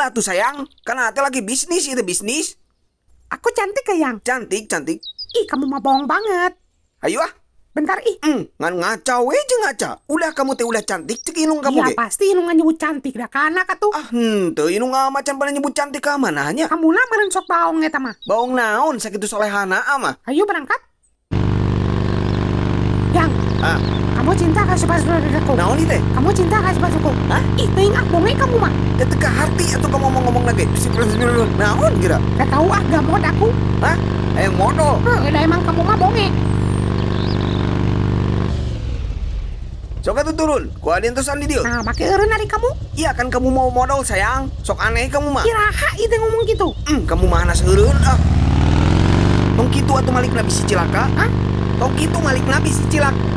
Ulah tuh, sayang, karena ate lagi bisnis itu, bisnis. Aku cantik ke, Yang? Cantik, cantik. Ih, kamu mah bohong banget. Ayo ah. Bentar ih. Ngan ngaca we jeung ngaca. Ulah, kamu teh ulah cantik cek indung kamu Iya ge. Pasti indung nyebut cantik dah kana katuh. Ah, henteu, indung macan pada nyebut cantik ka mananya. Kamu lah meureun sok baong eta mah. Baong naon, sakitu solehana mah. Ayo berangkat. Yang, Ah, kamu cinta kasih pas aku. Naon ieu teh? Kamu cinta kasih pas aku. Hah? Ih, teuing ah, bonge kamu mah. Teu teu kaharti atuh kamu ngomong-ngomong lagi. Naon kira? Gak tahu ah, gamot aku. Hah? Hayang modol. Heuh, da emang kamu mah bonge. Sok atuh turun. Ku adi entosan di dieu. Nah, make eureun ari kamu. Iya kan kamu mau modal, sayang. Sok aneh kamu mah. Iraha itu ngomong gitu. Kamu mah hanas eureun ah. Tong kitu atuh malikna bisi cilaka. Hah? Tong kitu malikna bisi cilaka.